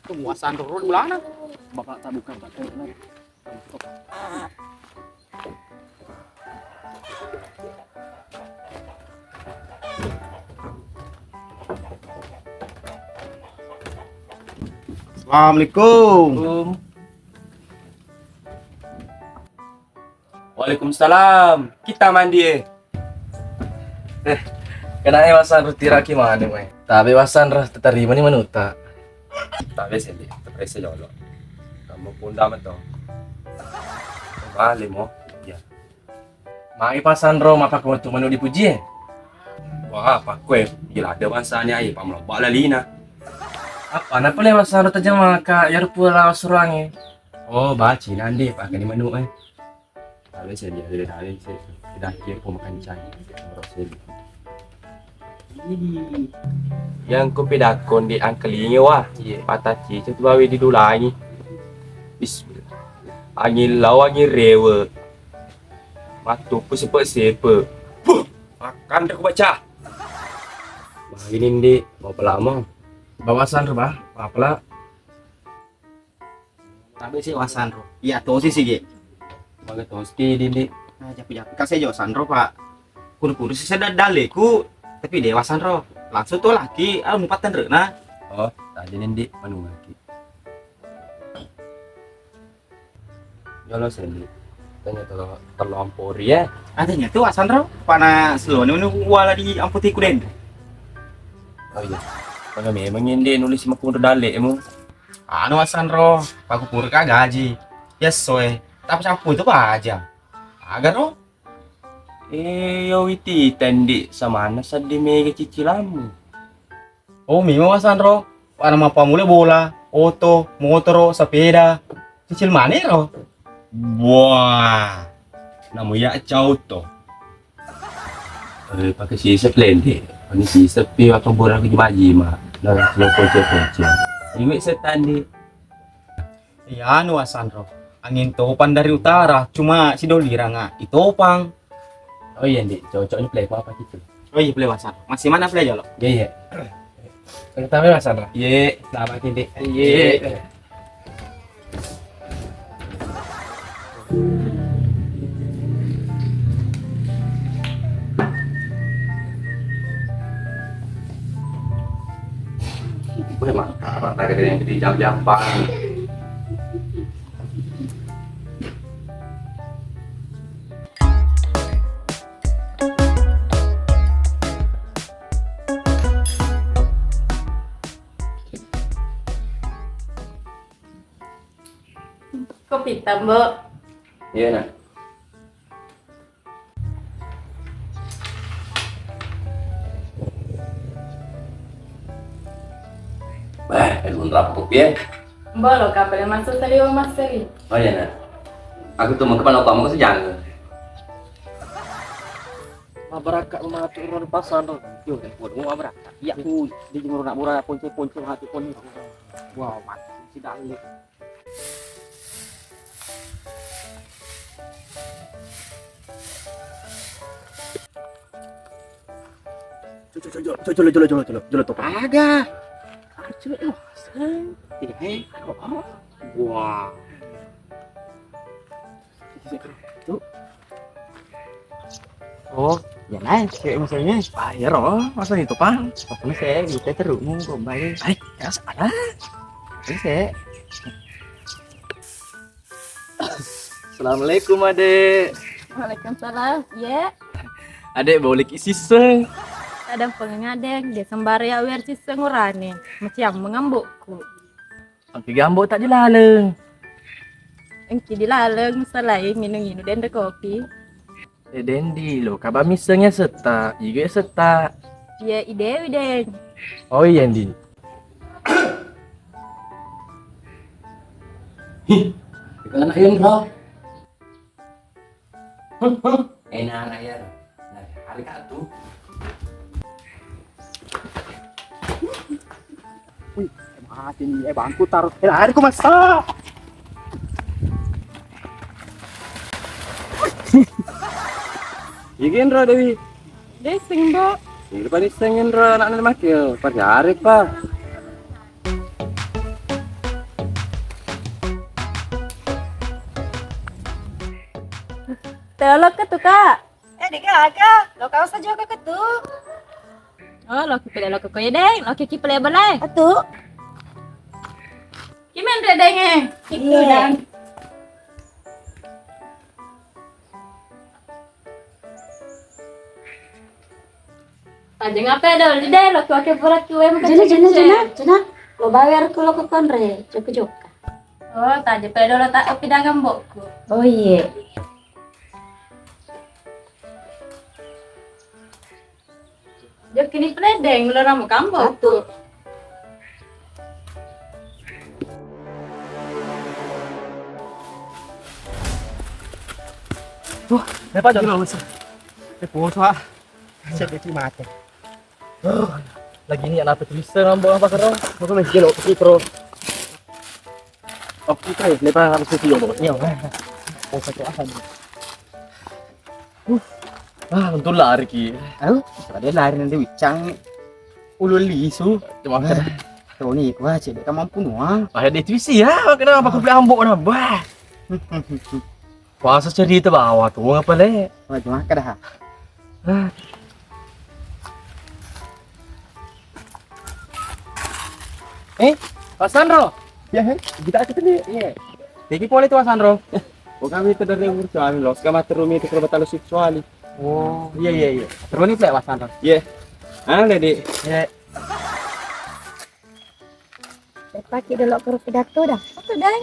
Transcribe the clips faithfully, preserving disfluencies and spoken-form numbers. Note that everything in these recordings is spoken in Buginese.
Penguasaan turun bulana. Bapak tak buka, Pak. Assalamualaikum. Waalaikumsalam. Kita mandi, eh. Eh, kena e wasanro tiraki manu, eh. Tabe wasanro tetarima ni manuta. Tabe sih, terasa jolo. Kamu punda meto. Balik mo. Ya. Mai pasanro mapakko tu manu dipuji, eh. Wah, pakko, eh. Gila ada bahasanya, eh. Pamelobak lalina. Apa napa le wasanro tajamaka, yar pula surangi. Oh, baci nandi pakai di manu, eh. Tabe sedi, ada tabe sedi. Tidak kira pemakancang. Terus sedi. Yang ku pedakon di angkelinge wa. Iya. Mata cica tu bawe didulangi. Bismillah. Angin lau, angin rewe. Matuku sepe-sepe. Puh, makan dah ku baca. Wah, ini ndi, mau pelamo. Bawasan ro, bah. Apa pula? Tabe si wasanro. Iya, tosi si, Ge. Maga toski, Dindi. Nah, japi-japi kasi aja wasanro, Pak. Kudu-kudu si sedda daleku, tapi de wasanro. Langsung tu laki, ah, mupat tenrena. Oh, tadi Dindi, manu laki. Jolo sendi. Tanya telo, telo ampori, ya. Adanya tu wasanro, pana selone nu wala di amputiku den. Oh iya. Mana memang ende nulis makunro dalemu. Anu wasanro, paku pura ka gaji. Yes, soe. Tapi sapu itu pa aja. Agaro? Eh, yo witi tendi samana seddi mega cicilammu. Oh, mima wasanro. Pada mappamula bola, oto, motoro, sepeda. Cicil mani ro. Wah. Namu ya cau to. Eh, pakai sisep lende. Pakai sisep pi waktu bola ke jima-jima. Nah, lo poce-poce. Iwi setandi. Iya, anu wasanro. Angin topan dari utara, cuma sidolirang, ah, itopang. Oh iya, Ndi. Cocok ni play apa gitu? Oh iya, play wasanro. Masih mana play jolo? Iya, iya. Pertama wasanro. Iya, selamat, Ndi. Iya. Boleh mah, apa tak ada yang jadi jam-jam. Kopi tambah. Iya, Nak. Bah, elun rapo kopi, eh. Mbolo kapale masuk saliwa maseri. Oh iya, Nak. Aku tuh mau kepala kamu ke sejangga. Mabaraka matu ron pasar ro. Yo, eh, mau mabaraka. Iya, aku di jemur nak murah ponce-ponce mati pon. Wow, mati si Dali. Coba, coba, coba, coba, coba, coba, coba, coba, coba, coba. Aga. Coba, oh, sang. Iya, eh. Oh, oh. Wah. Tuh. Oh, ya naik, kayak misalnya. Ah, iya, roh, masa itu, Pak? Pokoknya saya gitu terus mau kok baik. Ay, ya salah. Ini saya. Assalamualaikum, Adek. Waalaikumsalam. Iya. Adek, boleh ki siseng. Ada pengadeng, dia sembari aware siseng urane. Macam mengambukku. Engki gambo tak dilaleng. Engki dilaleng, selain nginu-nginu dende kopi. Eh, Dendi, lo, kaba misseng ya setta, iga ya setta. Iya, idewi, Deng. Oh iya, Ndi. Hih, itu anak Hendra. Enana ya. Nah, hari katu. Wih, mati nih, eh, bangku taruh. Eh, lari ku masa. Iya, Gendra Dewi. Desing, Mbok. Ini paling sengin ro anak-anak makil. Pajari, Pak. Telo lokka tu, Kak. Eh, de' gaga. Lo kau saja ke tu. Oh, lo ki pele lo ko ye, Deng. Lo ki pele belae. Atu. Ki menre, Deng, eh. Itu, iya. Dang. Tajeng apa dol di deh, lo ki wake pura ki wem. Jena, jena, jena, jena. Lo bayar ku lo ke konre, jokka-jokka. Oh, tajeng pe dol tak kopi dagang bokku. Oh, iya. Jokkini peledeng, lo ramu kambo. Atu. Wah, lepa jolo. Eh, poso, ah. Sedih mate. Lagi ini anak itu bisa ngambek apa karo? Aku masih gelo, tapi pro. Oke, lepa harus video, Bos. Iya. Poso tu apa nih? Ah, untung lari ki. Au, pada lari nanti wicang. Ulu lisu. Cuma Toni, ku aja de' kamampu nuang. Ah, de' tuisi ya, kenapa aku beli ambok nambah? Puasa cerita bawa tu apa le? Wah, cuma kada. Ah. Eh, Pak Sandro. Ya, he, kita aja tadi. Iya. Thank you pole tu, Pak Sandro. Oh, kami itu dari umur suami lo. Sekarang mati rumi itu kerba talu seksuali. Oh, iya, iya, iya. Terus ini pula, Pak Sandro. Iya. Ah, Dedi. Iya. Pake dulu huruf pidato dah. Apa, Dang?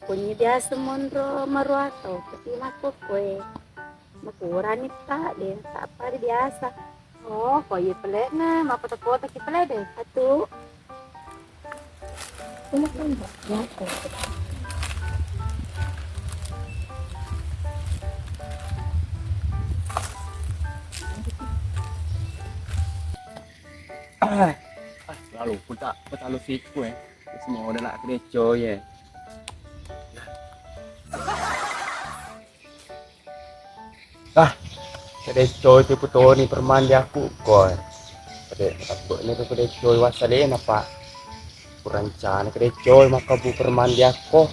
Kunni biasa monro maruato, tapi makko koe. Makurani ta de, tak apa de biasa. Oh, ko iye pele'na, mappota-potaki pele de. Atu. Ah, lalu puta, puta lu siku, eh. Semua udah nak kena coy, eh. Ah, kedecoi tu putoni permandiakku ko. Kede tabbekni tu kedecoi wassalena, Pak. Kurancana kedecoi makkabu permandiakko.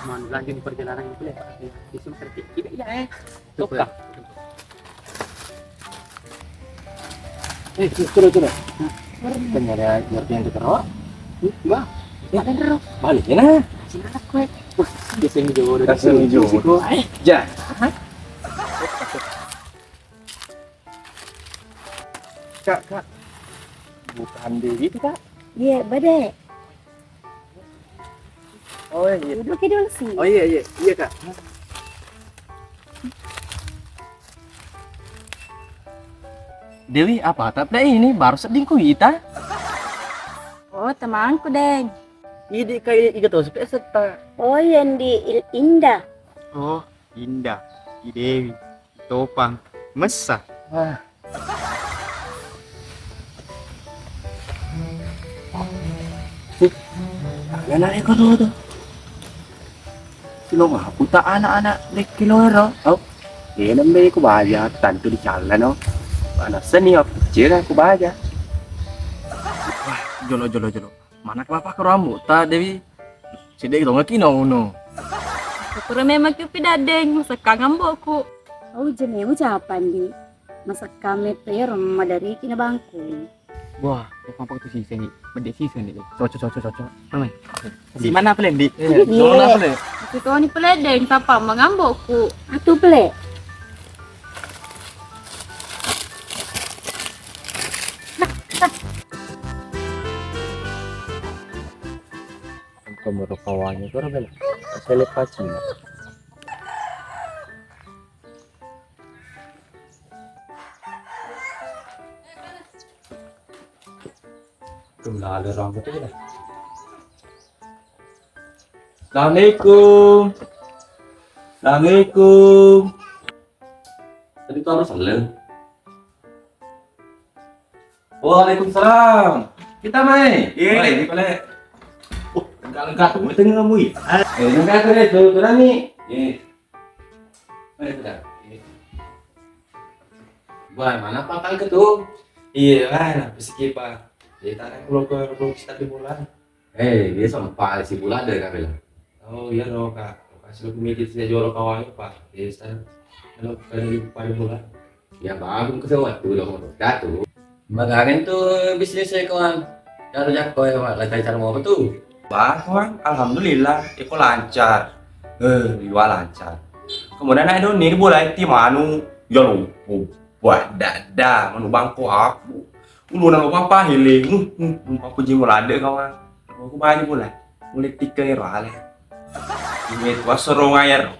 Manu lagi perjalanan itu ya, Pak. Bisa terkikir ya, eh. Tukang. Eh, sudah, sudah. Tanya dia ngerti yang terkenal. Bah, ya kan terus. Balik ya nah. Sini anak gue. Wah, dia sing jodoh. Kasih jodoh. Eh, ja. Kak, Kak. Bukan Dewi itu, Kak. Iya, bade. Oh iya. Duduk dulu sih. Oh iya, iya, iya, Kak. Dewi, apa tapi ini baru sedingku ita? Oh, temanku, Deng. Idi kai iga to sepe setta. Oh, yang di Il- Indah. Oh, Indah, I Dewi, I Topang, messa. Ah. Sih, anak-anak itu tuh. Silo maputa anak-anak dekkiloro. Oh, iya nembe ku baja tantu dicallano. Mana seni aku cira ku baja. Wah, jolo jolo jolo. Mana ke bapak ke rambu ta Dewi? Sedek dong ki no no. Syukur memang ki pidadeng masakkang amboku. Oh, jenemu siapa ndi? Masakkang me pero madariki na bangku. Wah, kok kampak tu sisa ni. Bedek sisa ni. Cocok cocok cocok. Mana? Di mana pele ndi? Iya. Mana pele? Itu ni pele deng sapa mangambokku. Atu pele. Engka moro kawangnge koro bela. Sele pacina. Tum lalo rambut itu dah. Assalamualaikum. Assalamualaikum. Tadi tuh harus selen. Waalaikumsalam. Kita mai. Iya. Mai, di pale. Oh, lengkap-lengkap. Mau tengah mui. Eh, lengkap deh, tuh, tuh, Rani. Iya. Mai, sudah. Iya. Wah, mana pakal ke tuh? Iya, ah, nappa siki, Pak. Jadi, tadi aku lo ke, lo ke start di bola. Eh, dia sempat si bola ada, Kak Bella. Oh, iya, lo, Kak. Kasih lo pemikir saya jual kawan, Pak. Jadi, saya, lo ke di pada bola. Ya, bagus ke waktu lo mau datu. Bagaimana tuh bisnis saya, kawan? Kalau jakko ya, Pak, lancar cara mau apa tuh? Bah, kawan, alhamdulillah, iko lancar. Eh, iya lancar. Kemudian ada nih bola itu manu, ya lo. Wah, dada, manu bangko aku. Uluna lo papa hele. Hmm, hmm, hmm, aku jimo lade kawan. Aku banyak bola. Mulai tiga ya rale. Ini tuh asoro ngayar.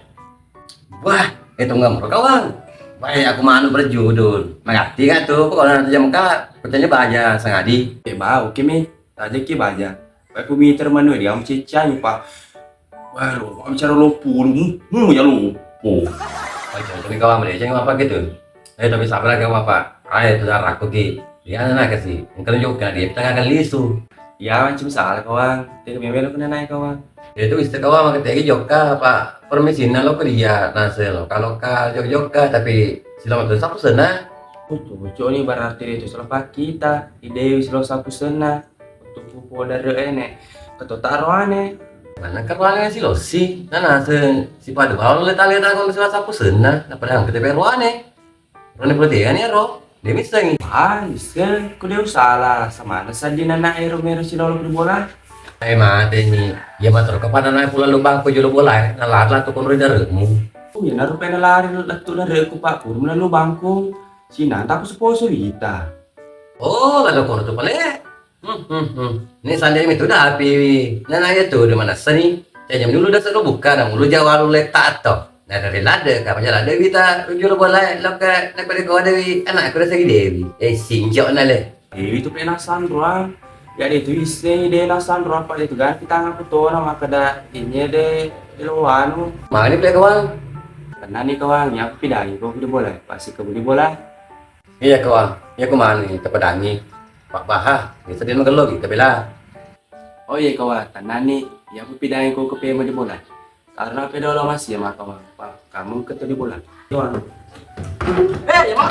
Wah, itu nggak mau kawan. Baik, aku manu berjudul. Mengerti nggak tuh? Kok kalau nanti jam kak, percaya baja sengadi. Eh, bau kimi. Tajaki baja. Baik, aku miter manu dia, kamu cecanya, Pak. Wah, lo, kamu bicara lo puluh, hmm, ya lo. Oh. Baca, tapi kawan, mereka apa gitu? Eh, tapi sabar kamu, Pak. Ayo, itu darahku ki. Iya, nah, kasih. Engkau juga dia tengah kali isu. Ya, macam salah, kawan. Tidak memang lo kena naik, kawan. Ya, itu istilah kawan, maka tegi jokka, Pak. Permisi, nah, lo kerja, nase lo. Kalau ka jok-jokka, tapi selamat tuh, sapu senang. Cocok nih, berarti itu selepas kita. Ide selalu sapu senang. Untuk pupu dare ene, keto taroane. Mana keroane si losi? Nana se si pada bawang le tali tangon si sapu senna. Apa dah kita beroane? Rone protein ya ro. Dia misengi. Ah, ise, ku dia usala. Samana saddi nana ero mero si lolo di bola. Eh, mate ni. Ya matur kepada nana pula lubang ko jolo bola. Nalar lah tukun ri daremu. Oh, ya naru pena lari lettu dareku, Pak. Kurung lalu bangku. Sina taku seposo lita. Oh, lalu kono tu pale. Hmm, hmm, hmm. Ni sandiri mitu dapi. Nana ya tu di mana seni? Saya jam dulu dah seru buka, dah mulu jawa lu letak to. Nah, dari lade, kapan jalan Dewi ta, jolo bola, lo ke, nak pada kau Dewi, anak aku dah segi Dewi. Eh, sinjok na le. Dewi tu pena sanroang. Ya de tu isse de na sanroang, apa de tu ganti tangan aku tona, maka da inye de lo anu. Mana ni pale kawan? Tenang ni kawan, ya aku pidangi kau di bola, pasti kau di bola. Iya kawan, iya ku mani tepedangi. Pak Baha, bisa dia magello gitu bela. Oh iya kawan, tenang ni, ya aku pidangi kau ke pema di bola. Karena pedolo masih ya maka kawan, Pak, kamu ketu di bola. Kawan. Eh, ya Pak.